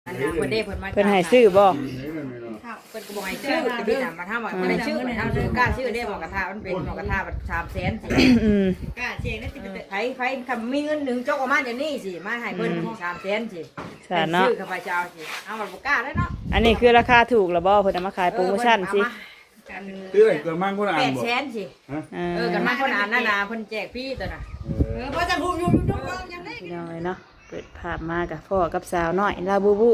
ອັນນັ້ນເພິ່ນເດ້ ເພິ່ນມາ ເພິ່ນໃຫ້ຊື້ບໍ່? ເພິ່ນກໍບໍ່ໃຫ້ຊື້ ເພິ່ນນະ ມາຖາມວ່າ ອືມ ເພິ່ນໃຫ້ຊື້ ເພິ່ນເອົາຊື້ ກ້າຊື້ເດ້ ໝໍກະທະ ມັນເປັນໝໍກະທະ ສາມແສນ ອືມ ກ້າສ່ຽງເດ້ ໄຜ ໄຜ ຄັນມີເງິນໜຶ່ງ ຈົກອອກມາດຽວນີ້ຊິ ມາໃຫ້ເພິ່ນ ອືມ ສາມແສນຊິ ສາເນາະ ຊື້ຂ້າພະເຈົ້າຊິ ເອົາ ມັນບໍ່ກ້າແລ້ວເນາະ. ອັນນີ້ຄືລາຄາຖືກລະບໍ່? ເພິ່ນເອົາມາຂາຍໂປຣໂມຊັນຊິ ເອີ ເພິ່ນເອົາມາ ອັນ ເອື້ອຍ ເກີດມາຄົນອ່ານບໍ່? ແປດແສນຊິ ຮະ? ເອີ ເອີ ກັນມາຄົນອ່ານນັ້ນນະ ເພິ່ນແຈກຟຣີຕົວນະ ເອີ ເອີ ພໍ່ຈະຮູ້ຢູ່ຢູ່ຕົວກໍຍັງໄດ້ ພີ່ນ້ອງເອີຍເນາະ. ເປີດພາບມາກະພໍ້ກັບສາວນ້ອຍລາວບູບູ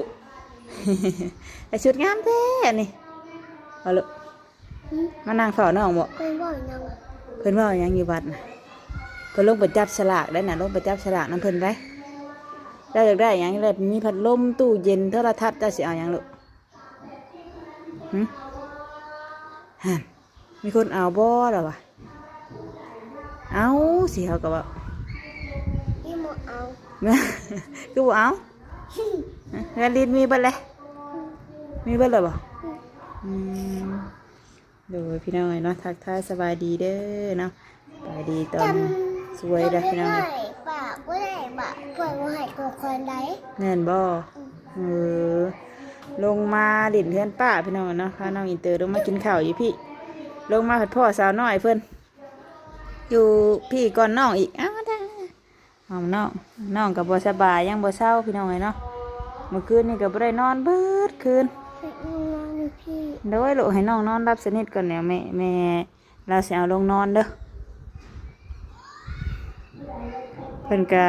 ໃສ່ຊຸດງາມແທ້ອັນນີ້ ເອົາລູກ ອືມ ມານັ່ງເຝົ້ານ້ອງບໍ່? ເພິ່ນເວົ້າຫຍັງ? ເພິ່ນເວົ້າຫຍັງຢູ່ວັດນະ? ເພິ່ນລົງໄປຈັບສະຫຼາກໄດ້ນະ ລົງໄປຈັບສະຫຼາກນຳເພິ່ນໄດ້. ເຈົ້າຢາກໄດ້ຫຍັງ? ແລ້ວມີພັດລົມ ຕູ້ເຢັນ ໂທລະທັດ ເຈົ້າຊິເອົາຫຍັງລູກ? ຫຶ? ຫັ້ນ ມີຄົນເອົາບໍ່ລະວະ? ເອົາ ຊິເຮົາກໍເວົ້າ ອີ່ບໍ່ເອົາ ຄືບໍ່ເອົາ? ເຮືອນລິນມີເບິດແລ້ວ ມີເບິດແລ້ວບໍ່? ອືມ ໂດຍ ພີ່ນ້ອງເອີຍເນາະ ທັກທາຍສະບາຍດີເດີເນາະ ສະບາຍດີຕອນສວຍເດີພີ່ນ້ອງເອີຍ. ປ້າບໍ່ໄດ້ບາດ ເພິ່ນບໍ່ໃຫ້ຂອງຂວັນໃດ ແມ່ນບໍ່? ອືມ ເອີ ລົງມາຫຼິ້ນເຮືອນປ້າພີ່ນ້ອງເນາະ ພານ້ອງອິນເຕີລົງມາກິນເຂົ້າຢູ່ພີ້ ລົງມາພັດພໍ້ສາວນ້ອຍເພິ່ນຢູ່ພີ້ກ່ອນນ້ອງອີກ. ອ້າວ ເອົານ້ອງ ນ້ອງກໍບໍ່ສະບາຍ ຍັງບໍ່ເຊົາພີ່ນ້ອງເອີຍເນາະ ມື້ຄືນນີ້ກໍບໍ່ໄດ້ນອນເບິດຄືນ. ໂດຍ ລູກ ໃຫ້ນ້ອງນອນຫຼັບສະໜິດກ່ອນແລ້ວ ແມ່ ແມ່ ລາວຊິເອົາລົງນອນເດີ ເພິ່ນກະ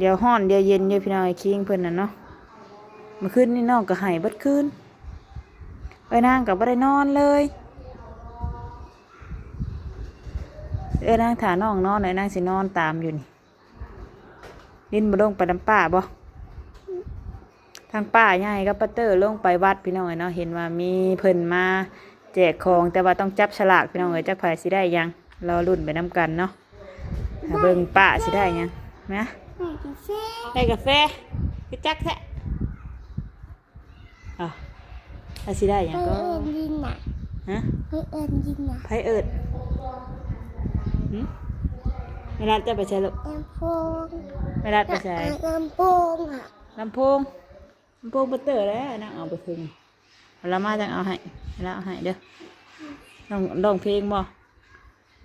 ດຽວຮ້ອນດຽວເຢັນຢູ່ພີ່ນ້ອງເອີຍ ຄິງເພິ່ນນະເນາະ. ມື້ຄືນນີ້ນ້ອງກໍໄຫ້ເບິດຄືນ ເອື້ອຍນາງກໍບໍ່ໄດ້ນອນເລີຍ ເອື້ອຍນາງຖ້ານ້ອງນອນ ເອື້ອຍນາງຊິນອນຕາມຢູ່ນີ້. ລິນບໍ່ລົງໄປນຳປ້າບໍ່? ທາງປ້າໃຫຍ່ກັບປ້າເຕີລົງໄປວັດພີ່ນ້ອງເອີຍເນາະ ເຫັນວ່າມີເພິ່ນມາແຈກຂອງ ແຕ່ວ່າຕ້ອງຈັບສະຫຼາກພີ່ນ້ອງເອີຍ ຈັກໃຜຊິໄດ້ຫຍັງ ລໍລຸ້ນໄປນຳກັນເນາະ. ຖ້າເບິ່ງປ້າຊິໄດ້ຫຍັງນະ ໄດ້ກາແຟ ຄືຈັກແທ້. ອ້າວ ລາວຊິໄດ້ຫຍັງກໍ? ເອີ້ນລິນນະ ຮະ? ເອີ້ນລິນນະ ໃຜເອີ້ນ? ຫຶ? ແມ່ລັດຈະໄປໃສລູກ? ລຳໂພງ ແມ່ລັດໄປໃສ? ລຳໂພງອະ ລຳໂພງ ລຳໂພງປະເຕີແຫຼະ ນາງເອົາໄປເຖິງ ລາວມາຈັ່ງເອົາໃຫ້ ລາວເອົາໃຫ້ເດີ. ຮ້ອງ ຮ້ອງເພງບໍ່?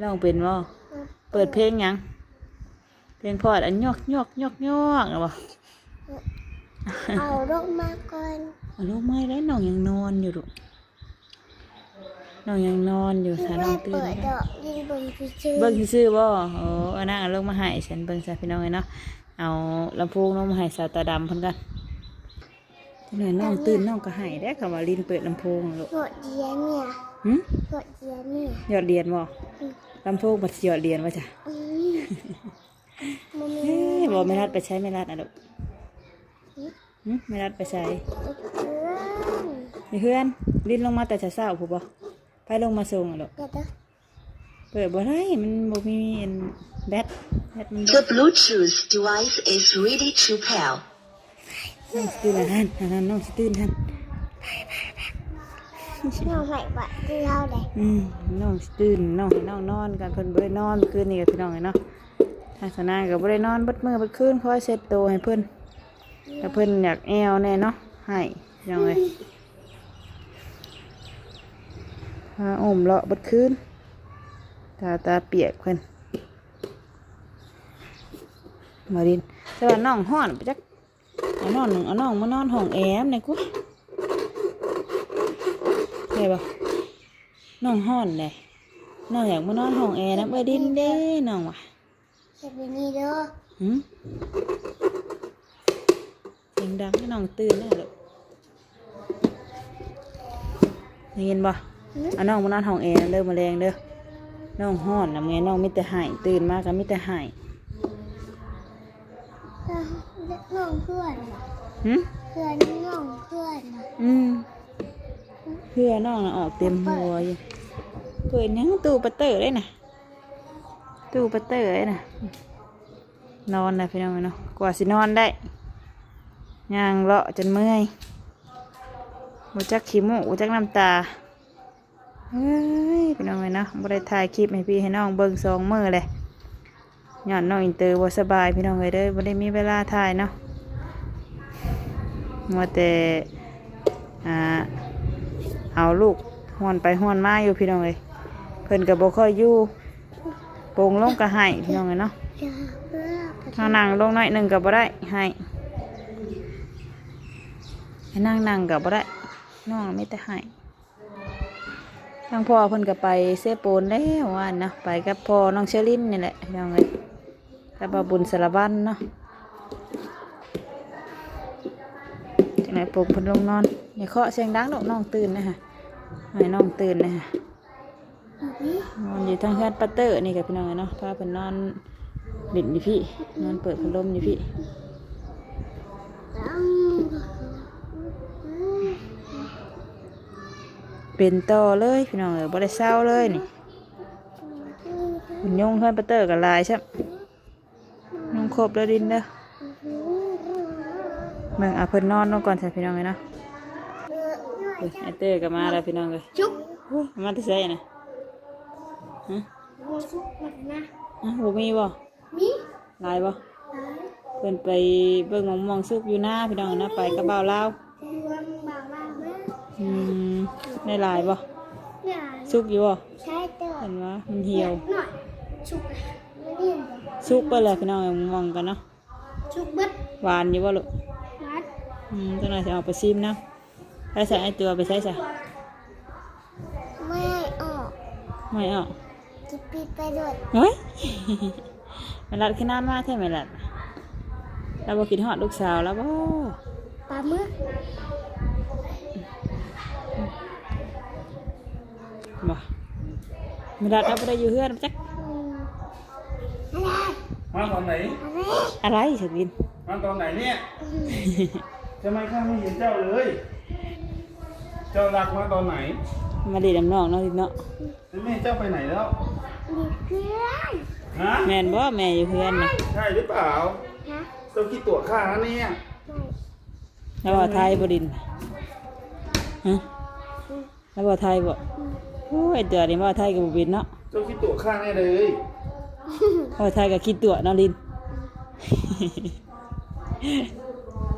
ຮ້ອງເປັນບໍ່? ເປີດເພງຫຍັງ? ເພງພອດ ອັນຍອກໆໆໆ ນະບໍ່? ເອົາລົງມາກ່ອນ ເອົາລົງມາແລ້ວ ນ້ອງຍັງນອນຢູ່ລູກ ນ້ອງຍັງນອນຢູ່ ຖ້ານ້ອງຕື່ນ ເປີດດອກ ຍິງເບິ່ງຊື່ໆ ເບິ່ງຊື່ໆບໍ່? ໂອ້ ອັນນັ້ນເອົາລົງມາໃຫ້ ສັນເບິ່ງຊະພີ່ນ້ອງເອີຍເນາະ ເອົາລຳໂພງລົງມາໃຫ້ສາວຕາດຳເພິ່ນກ່ອນ. ຈັກໜ້ອຍນ້ອງຕື່ນນ້ອງກໍໄຫ້ແດ່ ຄຳວ່າລິນເປີດລຳໂພງໂລດ. ຍອດຫຼຽນເມຍ ຫຶ? ຍອດຫຼຽນເມຍ ຍອດຫຼຽນບໍ່? ອືມ ລຳໂພງບັດຊິຍອດຫຼຽນວ່າຊະ. ອືມ ບໍ່ແມ່ນ ເອີ ບໍ່ ແມ່ລັດໄປໃສ ແມ່ລັດນະລູກ? ຫຶ? ຫຶ? ແມ່ລັດໄປໃສ? ຢູ່ເຮືອນ ຢູ່ເຮືອນ. ລິນລົງມາແຕ່ເຊົ້າໆພຸ້ນບໍ່? ໃຜລົງມາສົ່ງອະລູກ? ເປີດບໍ່ໄດ້ ມັນບໍ່ມີອັນແບັດ ແບັດມັນເບິດ. The Bluetooth device is ready to pair. ນ້ອງຊິຕື່ນຫັ້ນ ຫັ້ນ ນ້ອງຊິຕື່ນຫັ້ນ ນ້ອງໃຫ້ບາດຄືເຮົາເດ້. ອືມ ນ້ອງຊິຕື່ນ ນ້ອງໃຫ້ນ້ອງນອນກ່ອນ ເພິ່ນບໍ່ໄດ້ນອນຄືນນີ້ ພີ່ນ້ອງເອີຍເນາະ. ທາງສາວນາງກໍບໍ່ໄດ້ນອນເບິດມື້ເບິດຄືນ ຄອຍເຊັດໂຕໃຫ້ເພິ່ນ ແຕ່ເພິ່ນຢາກແອວແດ່ເນາະ ໄຫ້ ພີ່ນ້ອງເອີຍ. ພາອຸ້ມເລາະເບິດຄືນ ຕາ ຕາປຽກເພິ່ນ ມາລິນ. ແຕ່ວ່ານ້ອງຮ້ອນໄປຈັກ ເອົານ້ອງ ເອົານ້ອງມານອນຫ້ອງແອນຳແດ່ກວ່າ ໄດ້ບໍ່? ນ້ອງຮ້ອນເດ້ ນ້ອງຢາກມານອນຫ້ອງແອນຳເອື້ອຍລິນເດ້ ນ້ອງວ່າ. ເຮັດແບບນີ້ເດີ. ຫຶ? ສຽງດັງ ນ້ອງຕື່ນແລ້ວລູກ ໄດ້ຍິນບໍ່? ຫຶ? ເອົານ້ອງມານອນຫ້ອງແອເດີ ມື້ແລງເດີ ນ້ອງຮ້ອນນະ ແມ່ນ້ອງມີແຕ່ໄຫ້ ຕື່ນມາກໍມີແຕ່ໄຫ້. ນ້ອງເພື່ອນ ຫຶ? ເພື່ອນ ນ້ອງເພື່ອນ ອືມ ເພື່ອນ້ອງນະອອກເຕັມຫົວຢູ່. ເປີດຫຍັງ? ຕູ້ປະເຕີເດ້ນະ ຕູ້ປະເຕີເດ້ນະ. ນອນແລ້ວພີ່ນ້ອງເອີຍເນາະ ກວ່າຊິນອນໄດ້ ຍ່າງເລາະຈົນເມື່ອຍ ບໍ່ຈັກຂີ້ມູກ ບໍ່ຈັກນ້ຳຕາ. ເອີຍ ພີ່ນ້ອງເອີຍເນາະ ບໍ່ໄດ້ຖ່າຍຄລິບໃຫ້ພີ່ໃຫ້ນ້ອງເບິ່ງສອງມື້ແລ້ວ ຍ້ອນນ້ອງອິນເຕີບໍ່ສະບາຍ ພີ່ນ້ອງເອີຍເດີ ບໍ່ໄດ້ມີເວລາຖ່າຍເນາະ. ມັວແຕ່ ອ່າ ເອົາລູກຮ່ອນໄປຮ່ອນມາຢູ່ພີ່ນ້ອງເອີຍ. ເພິ່ນກໍບໍ່ຄ່ອຍຢູ່ ປົງລົງກໍໄຫ້ພີ່ນ້ອງເອີຍເນາະ. ເຮົານັ່ງລົງໜ້ອຍໜຶ່ງກໍບໍ່ໄດ້ ໄຫ້ ໃຫ້ນັ່ງ ນັ່ງກໍບໍ່ໄດ້ ນ້ອງມີແຕ່ໄຫ້. ທາງພໍ່ເພິ່ນກໍໄປເຊໂປນແລ້ວວ່ານະ ໄປກັບພໍ່ນ້ອງເຊລິນນີ້ແຫຼະພີ່ນ້ອງເອີຍ ກັບບ່າວບຸນສາລະວັນເນາະ. ຈັ່ງໃດປຸກເພິ່ນລົງນອນ ຢ່າເຄາະສຽງດັງລູກ ນ້ອງຕື່ນນະ ໃຫ້ນ້ອງຕື່ນນະ. ນອນຢູ່ທາງເຮືອນປ້າເຕີນີ້ກໍພີ່ນ້ອງເອີຍເນາະ ພາເພິ່ນນອນຫຼິ້ນຢູ່ພີ້ ນອນເປີດພັດລົມຢູ່ພີ້. ເປັນຕໍ່ເລີຍພີ່ນ້ອງເອີຍ ບໍ່ໄດ້ເຊົາເລີຍນີ້. ຍຸງເຮືອນປ້າເຕີກໍຫຼາຍຊ້ຳ ຍຸງຄົບເດີລິນເດີ. ເບິ່ງ ເອົາເພິ່ນນອນລົງກ່ອນຊະພີ່ນ້ອງເອີຍເນາະ. ອຸ້ຍ ອ້າຍເຕີກໍມາແລ້ວພີ່ນ້ອງເອີຍ. ຈຸກ ໂອ້ຍ ມາແຕ່ໃສນະ? ຮະ? ບໍ່ມີບໍ່? ມີ. ຫຼາຍບໍ່? ຫຼາຍ. ເພິ່ນໄປເບິ່ງໝາກມ່ວງສຸກຢູ່ນາພີ່ນ້ອງເນາະ ໄປກັບບ່າວລາວ. ອືມ ໄດ້ຫຼາຍບໍ່? ຫຼາຍ. ສຸກຢູ່ບໍ່? ໃຊ່ເຕີບ. ເຫັນວ່າມັນຫ່ຽວ ສຸກ ສຸກເບິດແລ້ວພີ່ນ້ອງເອີຍ ໝາກມ່ວງກັນເນາະ. ສຸກເບິດ. ຫວານຢູ່ບໍ່ລູກ? ຫວານ. ອືມ ຈັກໜ່ອຍຊິເອົາໄປຊີມນຳ. ໄປໃສ ອ້າຍເຕີເອົາໄປໃສຊະ? ບໍ່ໃຫ້ອອກ ບໍ່ໃຫ້ອອກ ຊິປິດໄປໂລດ. ໂອ້ຍ ແມ່ລັດຄືນານມາແທ້ແມ່ລັດ. ລາວບໍ່ຄິດຮອດລູກສາວລາວບໍ່? ປາໝຶກ. ບໍ່ ແມ່ລັດລາວບໍ່ໄດ້ຢູ່ເຮືອນຈັກ. ອືມ ມາຕອນໃດ? ອະໄລ ອະໄລ ສະບິນ ມາຕອນໃດເນຍ? ອືມ ທຳໄມຂ້າໄມ່ເຫັນເຈົ້າເລີຍ? ເຈົ້າລັດມາຕອນໃດ? ມາຫຼິ້ນນຳນ້ອງເນາະ ລິນເນາະ. ແມ່ເຈົ້າໄປໃນແລ້ວ? ຢູ່ເຮືອນ. ຮະ? ແມ່ນບໍ່? ແມ່ຢູ່ເຮືອນນະ. ໃຊ່ຫຼືເປົ່າ? ຮະ? ເຈົ້າຂີ້ຕົວະຂ້ານະເນຍ. ໃຊ່. ລາວເວົ້າໄທບໍ່ ລິນ? ຮະ? ອືມ ລາວເວົ້າໄທບໍ່? ອືມ ໂອ້ຍ ເທື່ອນີ້ເວົ້າໄທກໍບໍ່ເປັນເນາະ. ເຈົ້າຂີ້ຕົວະຂ້າແນ່ເລີຍ. ເວົ້າໄທກໍຂີ້ຕົວະເນາະ ລິນ.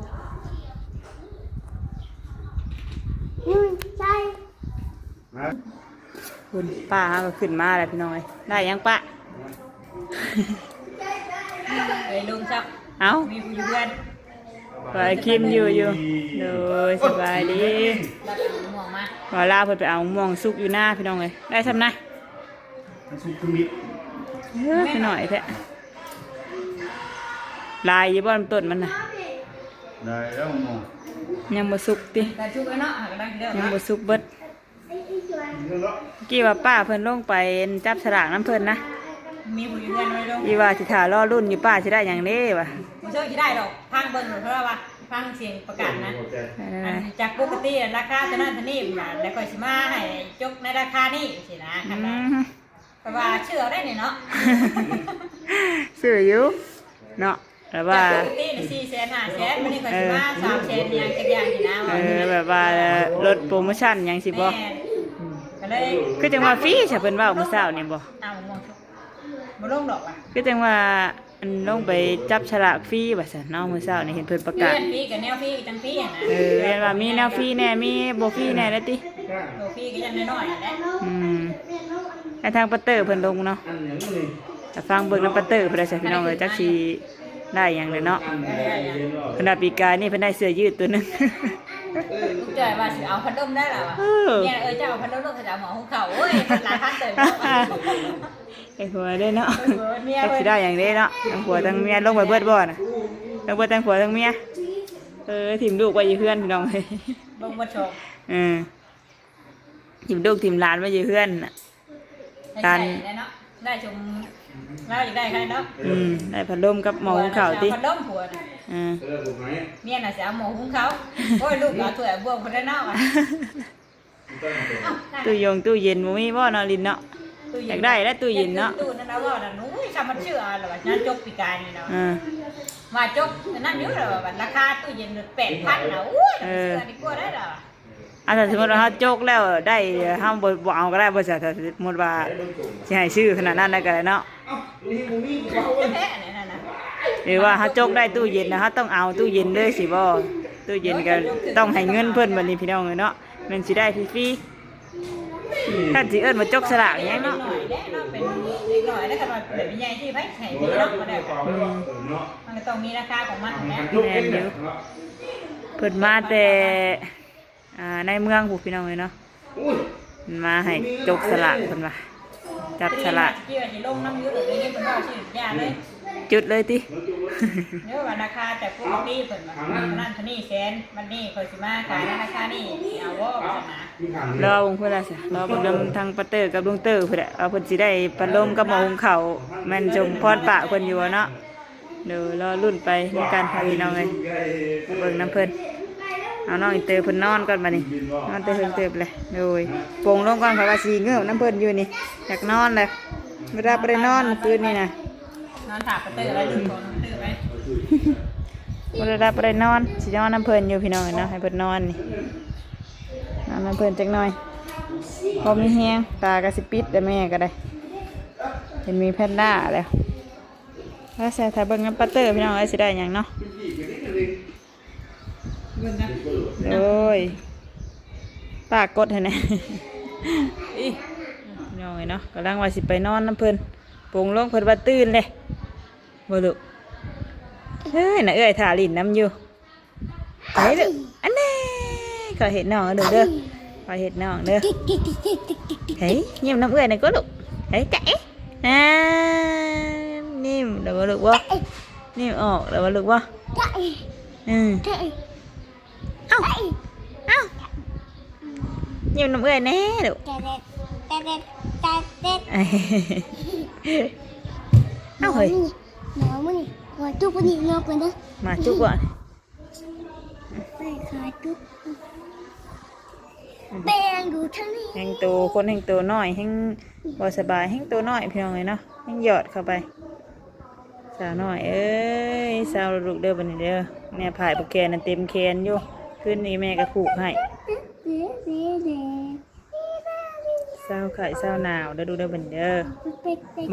ອືມ ໃຊ່. ພຸ້ນ ປ້າເຮົາກໍຂຶ້ນມາແລ້ວພີ່ນ້ອງເອີຍ. ໄດ້ຫຍັງປ້າ? ໄປລົງຊັບ. ເອົ້າ ມີຜູ້ຢູ່ເຮືອນ. ໄປຄິມຢູ່ຢູ່. ໂດຍ ສະບາຍດີ. ລາວໄປເອົາໝາກມ່ວງມາ. ວ່າລາວເພິ່ນໄປເອົາໝາກມ່ວງສຸກຢູ່ນາພີ່ນ້ອງເອີຍ. ໄດ້ຊ່ຳນະ? ມັນສຸກຄືມິດ. ເອີ ຄືໜ້ອຍແທ້. ຫຼາຍຢູ່ບໍ່ ຕົ້ນມັນນະ? ໄດ້ແລ້ວໝາກມ່ວງ. ຍັງບໍ່ສຸກຕິ? ແຕ່ສຸກແລ້ວເນາະ ຫາກະໄດ້ເດີ. ຍັງບໍ່ສຸກເບິດ. ກີ້ວ່າປ້າເພິ່ນລົງໄປຈັບສະຫຼາກນຳເພິ່ນນະ. ມີຜູ້ຢູ່ເຮືອນໄວ້ລົງ. ອີ່ວ່າຊິຖ້າລໍລຸ້ນຢູ່ ປ້າຊິໄດ້ຫຍັງເດ້ວະ? ບໍ່ເຊີງຊິໄດ້ດອກ ຟັງເບິ່ງ ເພາະວ່າຟັງສຽງປະກາດນະ. ເອີ ອັນຈາກປົກກະຕິລາຄາເທົ່ານັ້ນເທົ່ານີ້ນະ ແລ້ວຂ້ອຍຊິມາໃຫ້ຈົກໃນລາຄານີ້ຊີ້ນະ. ອືມ ຄັນວ່າ ເພາະວ່າຊື້ເອົາໄດ້ນີ້ເນາະ. ຊື້ຢູ່ເນາະ. ແບບວ່າ ຈາກປົກກະຕິນີ້ສີ່ແສນຫ້າແສນ ມື້ນີ້ຂ້ອຍຊິມາ ເອີ ສາມແສນຫຍັງຈັກຢ່າງຊີ້ນະ. ເອີ ວ່າ ແບບວ່າລົດໂປຣໂມຊັນຫຍັງຊີ້ບໍ່? ແມ່ນ ກໍເລີຍ ຄືຈັ່ງວ່າຟຣີຊະ ເພິ່ນເວົ້າມື້ເຊົ້ານີ້ບໍ່? ເອົາໝາກມ່ວງສຸກ ບໍ່ລົງດອກວ່າ ຄືຈັ່ງວ່າ ອັນ ລົງໄປຈັບສະຫຼາກຟຣີວ່າຊັ້ນເນາະ. ມື້ເຊົ້ານີ້ເຫັນເພິ່ນປະກາດ ເລື່ອນຟຣີກັບແນວຟຣີກັນ ຟຣີຫັ້ນນະ. ເອີ ແມ່ນວ່າມີແນວຟຣີແດ່ ມີບໍ່ຟຣີແດ່ແລ້ວຕິ? ບໍ່ຟຣີກໍຍັງນ້ອຍໆແຫຼະ. ອືມ ໃຫ້ທາງປາເຕີເພິ່ນລົງເນາະ. ຖ້າຟັງເບິ່ງນຳປາເຕີເພິ່ນໄດ້ຊະ ພີ່ນ້ອງເອີຍ ຈັກຊິໄດ້ຫຍັງແຫຼະເນາະ. ເພິ່ນວ່າປີກາຍນີ້ເພິ່ນໄດ້ເສື້ອຢືດຕົວໜຶ່ງ. ລູກຈ້ອຍວ່າຊິເອົາພັດລົມໄດ້ລະວ່າ. ເອີ ເມຍ ເອີ ເຈົ້າເອົາພັດລົມ ລູກກໍຈະເອົາໝໍ້ຫຸງເຂົ້າ. ໂອ້ຍ ຫຼາຍພັນເຕີບ. ໄອ້ຜົວເດ້ເນາະ ໄອ້ຜົວເມຍ ຈັກຊິໄດ້ຫຍັງເດ້ເນາະ. ທັງຜົວທັງເມຍລົງໄປເບິດບໍ່ນະ? ທັງເບິດທັງຜົວທັງເມຍ. ເອີ ຖິ້ມລູກໄວ້ຢູ່ເຮືອນ ພີ່ນ້ອງເອີຍ. ລົງໝົດສອງ. ເອີ ຖິ້ມລູກຖິ້ມຫຼານໄວ້ຢູ່ເຮືອນນະ. ການ ໄດ້ເນາະ ໄດ້ຊົມ ລາວຢາກໄດ້ໃຄເນາະ. ອືມ ໄດ້ພັດລົມກັບໝໍ້ຫຸງເຂົ້າຕິ? ພັດລົມຜົວນະ. ເອີ ເມຍນະຊິເອົາໝໍ້ຫຸງເຂົ້າ. ໂອ້ຍ ລູກເອົາຖ້ວຍເອົາບ່ວງພຸ້ນແຫຼະເນາະ. ຕູ້ຢົງຕູ້ເຢັນບໍ່ມີບໍ່ເນາະ ລິນເນາະ? ຕູ້ເຢັນ ຢາກໄດ້ແຫຼະຕູ້ເຢັນເນາະ. ຕູ້ນັ້ນລະເວົ້ານັ້ນ ໂອ້ຍ ຊຳມັນເຊື່ອລະວ່າ ງານຈົກປີກາຍນີ້ລະວ່າ. ເອີ ມາຈົກອັນນັ້ນຢູ່ລະວ່າ ລາຄາຕູ້ເຢັນແປດພັນລະ. ໂອ້ຍ ເອີ ເຊື່ອດີກວ່າໄດ໋ລະວ່າ. ອາ ຖ້າສົມມຸດວ່າເຮົາຈົກແລ້ວໄດ້ ເຮົາບໍ່ ບໍ່ເອົາກໍໄດ້ບໍ່ຊະ? ຖ້າສົມມຸດວ່າຊິໃຫ້ຊື້ຂະໜາດນັ້ນໄດ້ກໍໄດ້ເນາະ. ແທ້ໆ ອັນນັ້ນນະ ຫຼືວ່າເຮົາຈົກໄດ້ຕູ້ເຢັນນະ ເຮົາຕ້ອງເອົາຕູ້ເຢັນເລີຍຊິບໍ່? ຕູ້ເຢັນກໍຕ້ອງໃຫ້ເງິນເພິ່ນບັດນີ້ພີ່ນ້ອງເອີຍເນາະ ແມ່ນຊິໄດ້ຟຣີໆ ຄັນຊິເອີ້ນວ່າຈົກສະຫຼາກຫຍັງເນາະ ເປັນເດັກນ້ອຍແລ້ວ ຄັນວ່າເປັນໃຫຍ່ທີ່ໃຜໃຫ້ເນາະ ອືມ ມັນກໍຕ້ອງມີລາຄາຂອງມັນຫັ້ນແຫຼະ ແມ່ນຢູ່ ເພິ່ນມາແຕ່ ອ່າ ໃນເມືອງພຸ້ນພີ່ນ້ອງເອີຍເນາະ ມາໃຫ້ຈົກສະຫຼາກເພິ່ນວ່າ ຈັບສະຫຼາກ ເມື່ອກີ້ວ່າຊິລົງນຳຢູ່ ດຽວນີ້ເພິ່ນວ່າຊິຢ່າເລີຍ ຈຸດເລີຍຕິ ເດີວ່າລາຄາຈາກປົກກະຕິເພິ່ນວ່າ ອືມ ເທົ່ານັ້ນເທົ່ານີ້ແສນ ບັດນີ້ຂ້ອຍຊິມາຂາຍໃນລາຄານີ້ ຊິເອົາບໍ່ວ່າຊັ້ນນະ ລໍເບິ່ງພຸ້ນລະຊະ ລໍເບິ່ງນຳທາງປ້າເຕີກັບລຸງເຕີພຸ້ນແຫຼະ ວ່າເພິ່ນຊິໄດ້ພັດລົມກັບໝໍ້ຫຸງເຂົ້າ ແມ່ນສົມພອນປາກເພິ່ນຢູ່ບໍ່ເນາະ. ໂດຍ ລໍລຸ້ນໄປນຳກັນພີ່ນ້ອງເອີຍ ເບິ່ງນຳເພິ່ນ ເອົານ້ອງອິນເຕີເພິ່ນນອນກ່ອນບັດນີ້ ນອນແຕ່ເທິງເຕີບເລີຍ ໂດຍ ປົງລົງກ່ອນ ເພາະວ່າຊິເງີບນຳເພິ່ນຢູ່ນີ້ ຢາກນອນແລ້ວ ບໍ່ໄດ້ ບໍ່ໄດ້ນອນມື້ຄືນນີ້ນະ ນອນຖ້າປະເຕີແລ້ວ ລືມຂອງນຳປະເຕີໄວ້ ບໍ່ໄດ້ ບໍ່ໄດ້ນອນ ຊິນອນນຳເພິ່ນຢູ່ພີ່ນ້ອງເອີຍເນາະ ໃຫ້ເພິ່ນນອນນີ້ ນອນນຳເພິ່ນຈັກໜ່ອຍ ບໍ່ມີແຮງ ຕາກໍຊິປິດແລ້ວ ແມ່ກໍໄດ້ ເຫັນມີແພນດ້າແລ້ວ. ແລ້ວໃສ່ຖ້າເບິ່ງນຳປາເຕີພີ່ນ້ອງເອີຍ ຊິໄດ້ຫຍັງເນາະ ເບິ່ງນະ ໂອ້ຍ ປາກົດໃຫ້ແດ່ ອີ ພີ່ນ້ອງເອີຍເນາະ ກຳລັງວ່າຊິໄປນອນນຳເພິ່ນ ປົງລົງເພິ່ນວ່າຕື່ນເດ້ ບໍ່ລູກ ເອີຍ ນ້າເອື້ອຍຖ້າຫຼິ້ນນຳຢູ່. ໄປເດີ້ ອັນແນ່ ຂ້ອຍເຮັດນ້ອງເດີ້ລູກເດີ້ ຂ້ອຍເຮັດນ້ອງເດີ້ ເຮີ້ຍ ຍິ້ມນຳເອື້ອຍໜ່ອຍກໍລູກ ເຮີ້ຍ ຈະເອ ນັ້ນ ຍິ້ມແລ້ວບໍ່ລູກບໍ່ ຍິ້ມອອກແລ້ວບໍ່ລູກບໍ່ ອືມ ເອົ້າ ເອົ້າ ຍິ້ມນຳເອື້ອຍແນ່ລູກ ເອົ້າ ເຮີ້ຍ ໝາຈຸກນີ້ ໝາຈຸກນີ້ ນອນກ່ອນເດີ້ ໝາຈຸກບໍ່ ໄປຂາຈຸກ ແປງຢູ່ທາງນີ້ ແຮງໂຕ ຄົນແຮງໂຕນ້ອຍ ແຮງບໍ່ສະບາຍ ແຮງໂຕນ້ອຍພີ່ນ້ອງເອີຍເນາະ ແຮງຢອດເຂົ້າໄປ ສາວນ້ອຍເອີຍ ເຊົາລູກເດີ້ ບັດນີ້ເດີ້ ແມ່ພາຍບໍ່ແກ່ນະ ເຕັມແຂນຢູ່ ຄືນນີ້ແມ່ກໍຜູກໃຫ້. ເຊົາໄຂ້ເຊົາໜາວເດີ້ລູກເດີ້ ບັດນີ້ເດີ້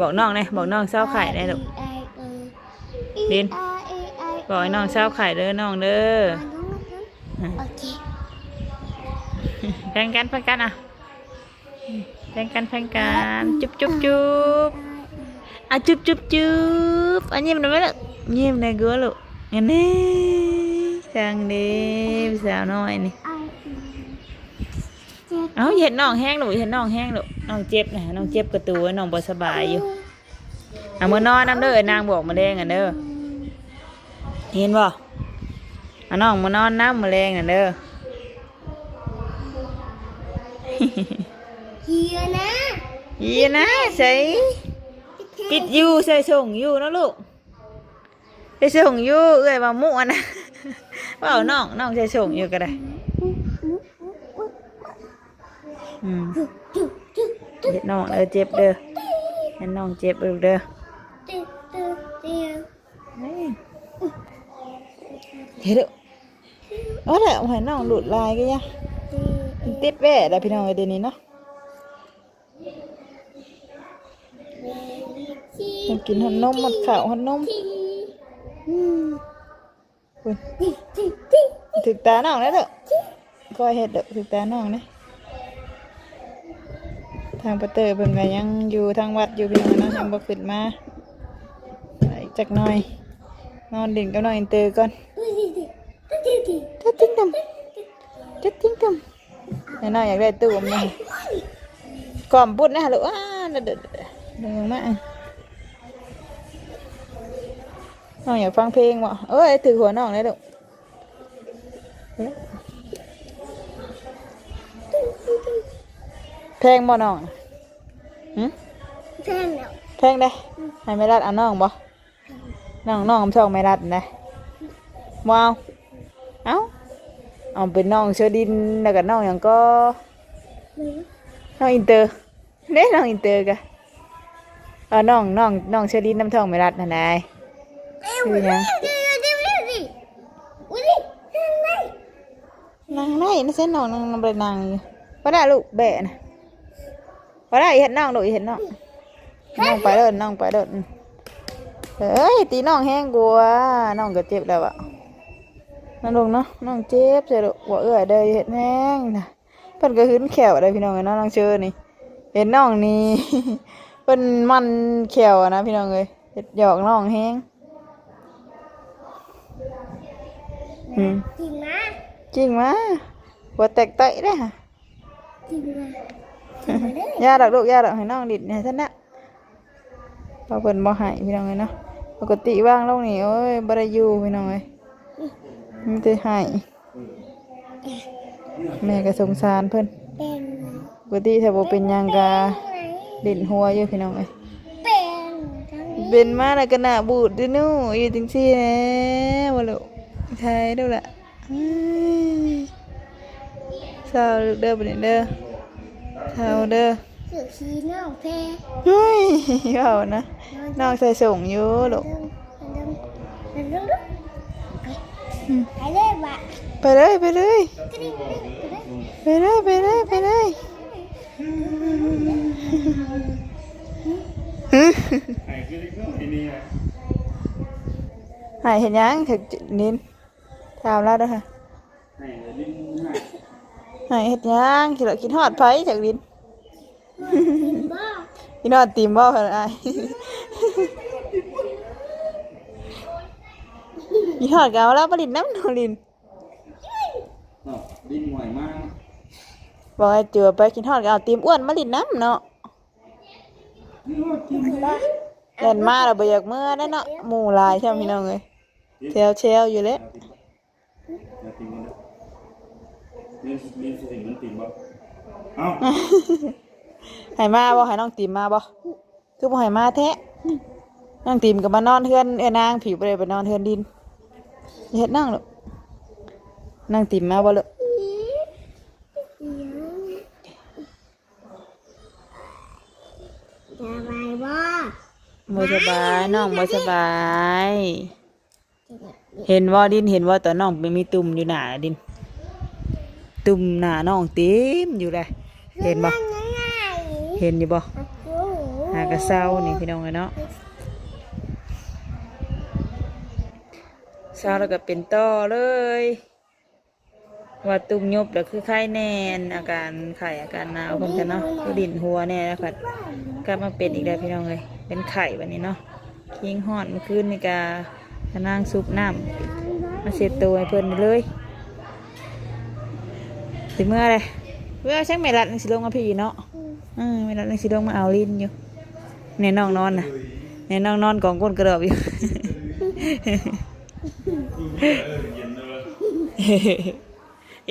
ບອກນ້ອງແດ່ ບອກນ້ອງເຊົາໄຂ້ແດ່ລູກ ດິນ ບອກໃຫ້ນ້ອງເຊົາໄຂ້ເດີ້ນ້ອງເດີ້ ໂອເຄ ແພງກັນ ແພງກັນ ອ່ະ ແພງກັນ ແພງກັນ ຈຸບຈຸບຈຸບ ອ່ະ ຈຸບຈຸບຈຸບ ອ່ະ ຍິ້ມໄດ້ໄໝລູກ ຍິ້ມໄດ້ກວ່າລູກ ອັນນີ້ ຊ່າງເດ້ ສາວນ້ອຍນີ້. ເອົ້າ ເຮັດນ້ອງແຮງລູກ ເຮັດນ້ອງແຮງລູກ ນ້ອງເຈັບນະ ນ້ອງເຈັບກະຕູ ນ້ອງບໍ່ສະບາຍຢູ່ ເອົາມານອນນຳເດີ້ ນາງບອກມະແລງຫັ້ນເດີ້ ເຫັນບໍ່ ເອົານ້ອງມານອນນຳມະແລງຫັ້ນເດີ້ ເຮີຍນະ ເຮີຍນະ ໃສ່ ຕິດຢູ່ ໃສ່ສົ່ງຢູ່ເນາະລູກ. ໃສ່ສົ່ງຢູ່ ເອື້ອຍວ່າມົວນະ ເວົ້ານ້ອງ ນ້ອງໃສ່ສົ່ງຢູ່ກໍໄດ້ ອືມ ເຮັດນ້ອງເດີ້ ເຈັບເດີ້ ເຮັດນ້ອງເຈັບເດີ້ລູກເດີ້ ເຮັດເດີ້ ເອົາແຫຼະ ໃຫ້ນ້ອງດູດຫຼາຍກໍຢ່າ ມັນຕິດແວ່ແລ້ວພີ່ນ້ອງເອີຍ ດຽວນີ້ເນາະ. ຢາກກິນຮອດນົມ ຮອດເຂົ້າ ຮອດນົມ ອືມ ພຸ້ນ ຖືກຕານ້ອງແລ້ວເດີ້ ຄ່ອຍເຮັດເດີ້ ຖືກຕານ້ອງເດ້ ທາງປາເຕີເພິ່ນກໍຍັງຢູ່ທາງວັດຢູ່ ພີ່ນ້ອງເນາະ ຍັງບໍ່ຂຶ້ນມາ ອີກຈັກໜ່ອຍ ນອນຫຼິ້ນກັບນ້ອງອິນເຕີກ່ອນ ຈັດຕິງຕົມ ຈັດຕິງຕົມ. ນ້ອງຢາກໄດ້ຕູ້ມາ ກ້ອມປຸດນະລູກ ອ້າ ເດີໆ ເດີລົງມາ ນ້ອງຢາກຟັງເພງບໍ່ ເອີຍ ຖືກຫົວນ້ອງແລ້ວລູກ ແພງບໍ່ນ້ອງ ຫຶ ແພງແລ້ວ ແພງເດ້ ໃຫ້ແມ່ລັດເອົານ້ອງບໍ່? ນ້ອງ ນ້ອງ ນ້ອງແມ່ລັດນະ ບໍ່ເອົາ ເອົ້າ ເອົາເປັນນ້ອງເຊີດິນ ແລ້ວກໍນ້ອງຫຍັງກໍ ນ້ອງອິນເຕີ ເດ້ ນ້ອງອິນເຕີກະ ເອົານ້ອງ ນ້ອງ ນ້ອງເຊີດິນນຳທ້ອງແມ່ລັດຫັ້ນນາຍ ຊື່ຫຍັງ? ນັ່ງໄດ້ ນັ່ງໄດ້ ໃສ່ນ້ອງນັ່ງ ນັ່ງ ບໍ່ໄດ້ນັ່ງຢູ່ ບໍ່ໄດ້ລູກ ແບະນະ ບໍ່ໄດ້ ເຮັດນ້ອງລູກ ເຮັດນ້ອງ ນ້ອງໄປໂລດ ນ້ອງໄປໂລດ ອືມ ເອີຍ ຕີນ້ອງແຮງກວ່າ ນ້ອງກໍເຈັບແລ້ວອະ ນ້ອງເນາະ ນ້ອງເຈັບໃຈລູກ ບໍ່ເອື້ອຍເດີ ເຮັດແຮງນະ. ເພິ່ນກໍຫຶນແຂ້ວໄດ໋ພີ່ນ້ອງເອີຍເນາະ ນ້ອງເຊີນີ້. ເຫັນນ້ອງນີ້ ເພິ່ນໝັ່ນແຂ້ວນະພີ່ນ້ອງເອີຍ ເຮັດຫຍອກນ້ອງແຮງ. ອືມ ກິ່ງມາ ກິ່ງມາ ຫົວແຕກເຕະເດ້ ກິ່ງມາ ຢ່າດອກລູກ ຢ່າດອກ ໃຫ້ນ້ອງຫຼິ້ນໃຫ້ຊັ້ນນະ. ເພາະເພິ່ນບໍ່ໃຫ້ພີ່ນ້ອງເອີຍເນາະ. ປົກກະຕິວາງລົງນີ້ ໂອ້ຍ ບໍ່ໄດ້ຢູ່ພີ່ນ້ອງເອີຍ ມີແຕ່ໃຫ້. ແມ່ກໍສົງສານເພິ່ນ. ປົກກະຕິຖ້າບໍ່ເປັນຫຍັງກໍຫຼິ້ນຫົວຢູ່ພີ່ນ້ອງເອີຍ. ເປັນມາແລ້ວກໍໜ້າບູດເດ້ໜູ ຢູ່ຈັ່ງຊີ້ແຫຼະບໍ່ລູກ. ໃຊ່ລູກລະ. ເອີຍ ເຊົາເດີ ບັດນີ້ເດີ ເຊົາເດີ. ເສື້ອສີນ້ອງແພ ເຮີ້ຍ ເວົ້ານະ ນ້ອງໃສ່ສົ້ງຢູ່ລູກ. ໄປເລີຍບາດ ໄປເລີຍ ໄປເລີຍ ໄປເລີຍ ໄປເລີຍ ໄປເລີຍ. ໃຫ້ເຮັດຫຍັງ ເຖິກນິນ? ຖາມລາວເດີ ໃຫ້ເຮັດຫຍັງ? ຄິດ ຄິດຮອດໃຜຈັກ ລິນ? ກິນບໍ່ ກິນຮອດຕິ່ມບໍ່? ເພິ່ນອ້າຍ ກິນຮອດກໍເອົາລາວມາຫຼິ້ນນຳເນາະ ລິນ. ເນາະ ລິນຫວຍມາ ບອກໃຫ້ຈົວໄປ ກິນຮອດກໍເອົາຕິ່ມອ້ວນມາຫຼິ້ນນຳເນາະ. ແລ່ນມາແລ້ວບໍ່ຢາກເມືອແລ້ວເນາະ ໝູ່ຫຼາຍຊ້ຳ ພີ່ນ້ອງເອີຍ ແຊວໆຢູ່ແຫຼະ. ໃຫ້ມາບໍ່? ໃຫ້ນ້ອງຕິ່ມມາບໍ່? ຄືບໍ່ໃຫ້ມາແທ້? ນ້ອງຕິ່ມກໍມານອນເຮືອນເອື້ອຍນາງພີ້ ບໍ່ໄດ້ໄປນອນເຮືອນດິນ. ເຮັດໜຍັງລູກ? ນ້ອງຕິ່ມມາບໍ່ລູກ? ສະບາຍບໍ່? ບໍ່ສະບາຍ ນ້ອງບໍ່ສະບາຍ. ເຫັນບໍ່ດິນ ເຫັນບໍ່ ຕອນນ້ອງໄປມີຕຸ່ມຢູ່ໜ້າດິນ ຕຸ່ມໜ້ານ້ອງເຕັມຢູ່ເດ້ ເຫັນບໍ່? ເຫັນຢູ່ບໍ່? ຫາກະເຊົານີ້ພີ່ນ້ອງເອີຍເນາະ ເຊົາແລ້ວກໍເປັນຕໍ່ເລີຍ. ວ່າຕຸ່ມຍຸບແລ້ວຄືໄຄແນ່ ອາການໄຂ້ອາການໜາວເພິ່ນກະເນາະ ຄືດິ້ນຫົວແນ່ແລ້ວພັດກັບມາເປັນອີກແລ້ວພີ່ນ້ອງເອີຍ ເປັນໄຂ້ບັດນີ້ເນາະ. ຄີງຮ້ອນມື້ຄືນນີ້ກະ ຍານາງຊຸບນ້ຳມາເຊັດໂຕໃຫ້ເພິ່ນເລີຍ. ຊິເມືອເດ້ ເມືອໃສແມ່ລັດຍັງຊິລົງມາພີ້ເນາະ. ອືມ ເອີ ແມ່ລັດຍັງຊິລົງມາເອົາລິນຢູ່. ແນ່ນ້ອງນອນນະ ແນ່ນ້ອງນອນກອງກົ້ນກະດອບຢູ່.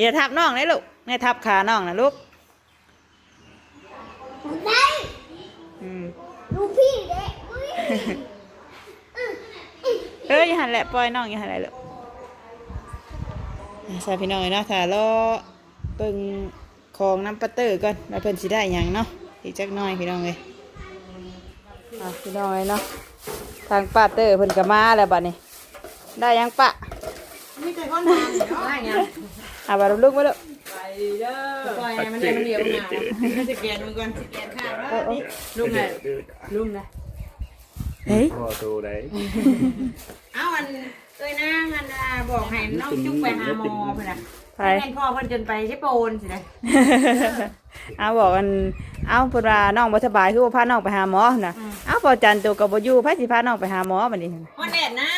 ຢ່າທັບນ້ອງເດ້ລູກ ແນ່ ທັບຂານ້ອງນະລູກ. ໄດ້ ອືມ ລູກພີ່ເດ້ ເອີ ຢູ່ຫັ້ນແຫຼະ ປ່ອຍນ້ອງຢູ່ຫັ້ນແຫຼະລູກ. ໃຊ່ພີ່ນ້ອງເອີຍເນາະ ຖ້າລໍເບິ່ງ ຂອງນຳປາເຕີກ່ອນວ່າເພິ່ນຊິໄດ້ຫຍັງເນາະ ອີກຈັກໜ້ອຍພີ່ນ້ອງເອີຍ. ອ່າ ພີ່ນ້ອງເອີຍເນາະ ທາງປາເຕີເພິ່ນກໍມາແລ້ວບັດນີ້. ໄດ້ຫຍັງປະ? ມີແຕ່ຄົນຖາມເນາະ ໄດ້ຫຍັງ? ອ່າ ບາດລຸງມາເດີ ໄປເດີ ປ່ອຍໃຫ້ມັນເດີ ມັນດຽວມາ ສະແກນມັນກ່ອນ ສະແກນຄ່າເນາະ. ລຸງນະ ລຸງນະ ເຮີ້ຍ ພໍ່ໂຕໃດ? ເອົາ ອັນ ເອີຍນາງ ອັນນ່າ ບອກໃຫ້ນ້ອງຈຸກໄປຫາໝໍເພິ່ນນະ ໃຜ? ແມ່ນພໍ່ເພິ່ນຈົນໄປເຊໂປນຊິໄດ. ອ້າວ ບອກອັນ ເອົ້າ ເພິ່ນວ່ານ້ອງບໍ່ສະບາຍ ຄືບໍ່ພານ້ອງໄປຫາໝໍນະ. ອືມ ເອົ້າ ພໍ່ຈັນໂຕກໍບໍ່ຢູ່ ໃຜຊິພານ້ອງໄປຫາໝໍບັດນີ້? ຮອດແດດນະ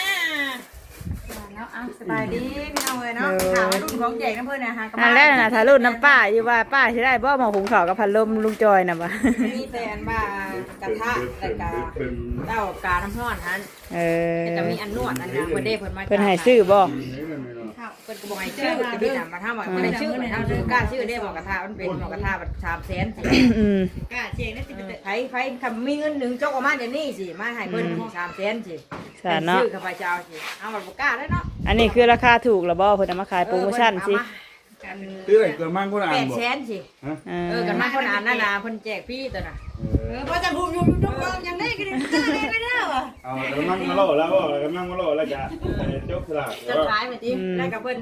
ເນາະ. ເອົ້າ ສະບາຍດີພີ່ນ້ອງເອີຍເນາະ. ໂດຍ ຖ້າວ່າລຸ້ນຂອງແຈກນຳເພິ່ນນະ ຫາກໍ ອັນແລກນະ ຖ້າລຸ້ນນຳປ້າຢູ່ວ່າ ປ້າຊິໄດ້ບໍ່ໝໍ້ຫຸງເຂົ້າກັບພັດລົມລຸງຈອຍນະວ່າ? ມີແຕ່ອັນວ່າກະທະ ແລ້ວກະເຕົ້າການ້ຳຮ້ອນຫັ້ນ. ເອີ ແລ້ວກໍມີອັນນວດອັນຫຍັງເພິ່ນເດ້ ເພິ່ນມາ ເພິ່ນໃຫ້ຊື້ບໍ່? ເພິ່ນກໍບໍ່ໃຫ້ຊື້ ແຕ່ທີ່ນຳມາຖາມວ່າເພິ່ນໄດ້ຊື້ ເຮົາຊື້ ກ້າຊື້ເດ້ ໝໍ້ກະທະ ມັນເປັນໝໍ້ກະທະສາມແສນຊິ. ອືມ ກ້າສ່ຽງໄດ້ຊິ ເອີ ໄຜ ໄຜ ຄັນມີເງິນໜຶ່ງຈົກອອກມາດຽວນີ້ຊິ ມາໃຫ້ເພິ່ນ ອືມ ສາມແສນຊິ ຊັ້ນເນາະ ຊື້ຂ້າພະເຈົ້າຊິ ເຮົາບໍ່ກ້າເດ້ເນາະ. ອັນນີ້ຄືລາຄາຖືກລະບໍ່ ເພິ່ນເອົາມາຂາຍໂປຣໂມຊັນຊິ? ເອີ ເພິ່ນເອົາມາ ຊື້ໄດ້ກະມັງຄົນລະອັນບໍ່? ແປດແສນຊິ. ຮະ? ເອີ ເອີ ກະມັນຄົນລະອັນນັ້ນນະ ເພິ່ນແຈກຟຣີຕົວນະ. ເອີ ພໍຈະຫຸ້ມຢູ່ຢູ່ຕົວເບິ່ງຫຍັງໄດ້ກໍໄດ້ ໄດ້ໄດ້ແລ້ວ. ເອົາກະມັງມາຫຼໍ່ແລ້ວ ກະມັງມາຫຼໍ່ແລ້ວກະ ເອີ ຈົບສະຫຼາກ ຈະຂາຍແມ່ນຕິ? ອືມ ແລ້ວກະເພິ່ນ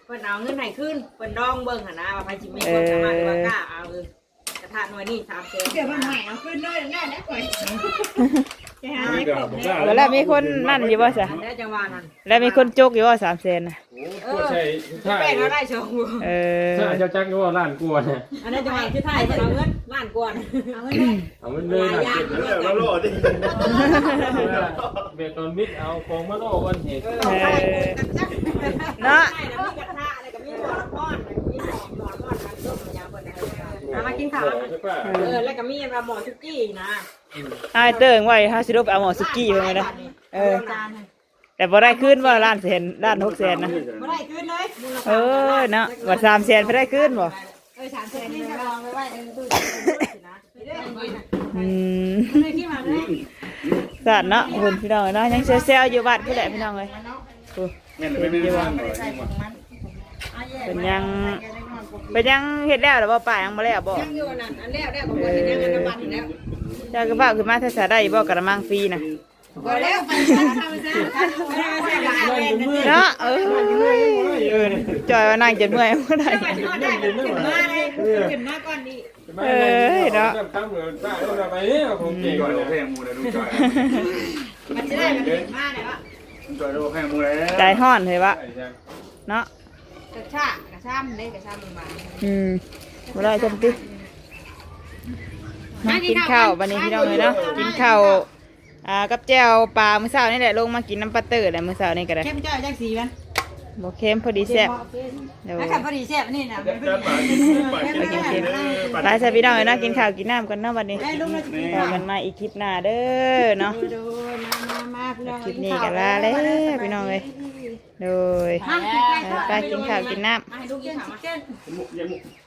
ເພິ່ນເອົາເງິນໃຫ້ຄືນ ເພິ່ນລອງເບິ່ງຫັ້ນນະ ວ່າໃຜຊິມີຄວາມສາມາດ ເອີ ຫຼືວ່າກ້າເອົາ. ເອີ ກະ ຂາດໜ່ວຍນີ້ສາມແສນ ເກີດມາໃໝ່ເອົາຄືນເລີຍ ແລ້ວແຫຼະຂ້ອຍ ໄປຫາໃຫ້ຄົບແລ້ວ ແລ້ວມີຄົນນັ້ນຢູ່ບໍ່ຊະ? ແລ້ວຈັ່ງວ່ານັ້ນ ແລ້ວມີຄົນຈົກຢູ່ບໍ່ ສາມແສນນະ? ໂອ້ ໂຄດໃສ່ສຸດທ້າຍ ແປດເອົາໄດ້ສອງ ເອີ ເຈົ້າຈັກຢູ່ບໍ່ ລ້ານກວ່ານະ? ອັນນັ້ນຈັງຫວະສຸດທ້າຍເພິ່ນເອົາເງິນລ້ານກວ່າ ເອົາເງິນເລີຍ ເອົາເງິນເລີຍ ຫຼາຍຢ່າງ ລ້ານກວ່າ ແລ້ວລໍຕິ ແບບຕອນມິດເອົາຂອງມາລໍກ່ອນເດ ເອີ ເນາະ ແລ້ວມີກະທະ ແລ້ວກໍມີໝໍ້ນ້ຳຮ້ອນ ແລ້ວກໍມີໝໍ້ ໝໍ້ນ້ຳຮ້ອນ ເອົາມາກິນເຂົ້າ ເອີ ແລ້ວກໍມີອັນວ່າໝໍ້ສຸກີ້ນະ ອ້າຍເຕີງໄວ້ ເຮົາຊິລົງໄປເອົາໝໍ້ສຸກີ້ເພິ່ນໄວ້ນະ ເອີ ແຕ່ບໍ່ໄດ້ຄືນບໍ່ ລ້ານແສນ ລ້ານຫົກແສນນະ ບໍ່ໄດ້ຄືນເລີຍ ເອີ ເນາະ ບັດສາມແສນໄປໄດ້ຄືນບໍ່? ເອີ ສາມແສນນີ້ກໍລອງໄວ້ໄວ້ ເອີ ດູ ອືມ ຊັ້ນເນາະ ພຸ້ນພີ່ນ້ອງເອີຍເນາະ ຍັງແຊວໆຢູ່ວັດພຸ້ນແຫຼະພີ່ນ້ອງເອີຍ ໂອ້ ແມ່ນ ເພິ່ນຍັງ ເພິ່ນຍັງເຮັດແລ້ວແລ້ວບໍ່ ປ້າຍັງບໍ່ແລ້ວບໍ່? ຍັງຢູ່ອັນນັ້ນ ອັນແລ້ວແລ້ວກໍບໍ່ເຮັດຫຍັງ ອັນນັ້ນບັດແລ້ວ ເຈົ້າກໍຟ້າວຂຶ້ນມາແທ້ຊະ ໄດ້ຢູ່ບໍ່ກະລະມັງຟຣີນະ? ບໍ່ແລ້ວ ໄປຊະ ເຮົາຊະ ເນາະ ເອີ ເອີ ຈ່ອຍວ່ານັ່ງຈົນເມື່ອຍບໍ່ໄດ້ ຂຶ້ນມາເລີຍ ຂຶ້ນມາກ່ອນນີ້ ເອີຍເນາະ ໄປເດ້ ຂອງເກັ່ງ ຈ່ອຍບໍ່ແພງໝູ່ໃດ ລຸງຈ່ອຍ ມັນຊິໄດ້ ມັນຊິມາໄດ້ວະ ລຸງຈ່ອຍບໍ່ແພງໝູ່ໃດ ໃຈຮ້ອນເຮີຍວະ ເນາະ ກະຊາກ ກະຊາມເດ້ ກະຊາມບາງໆ ອືມ ບໍ່ໄດ້ຊັ້ນຕິ ມາກິນເຂົ້າບັດນີ້ພີ່ນ້ອງເອີຍເນາະ ກິນເຂົ້າ ອ່າ ກັບແຈ່ວປາມື້ເຊົ້ານີ້ແຫຼະ ລົງມາກິນນຳປ້າເຕີແຫຼະມື້ເຊົ້ານີ້ກໍໄດ້ ເຄັມເຈົ້າຈັກສີມັນ ບໍ່ເຄັມ ພໍດີແຊບ ໂດຍ ຖ້າຄັນພໍດີແຊບອັນນີ້ນະ ໄປຊະພີ່ນ້ອງເອີຍເນາະ ກິນເຂົ້າກິນນ້ຳກ່ອນເນາະບັດນີ້ ພໍ້ກັນໃໝ່ອີກຄລິບໜ້າເດີເນາະ ໂດຍ ມາໆ ພີ່ນ້ອງ ຄລິບນີ້ກໍລາແລ້ວພີ່ນ້ອງເອີຍ ໂດຍ ມາ ໄປກິນເຂົ້າກິນນ້ຳ ມາໃຫ້ລູກກິນເຂົ້າ ມາ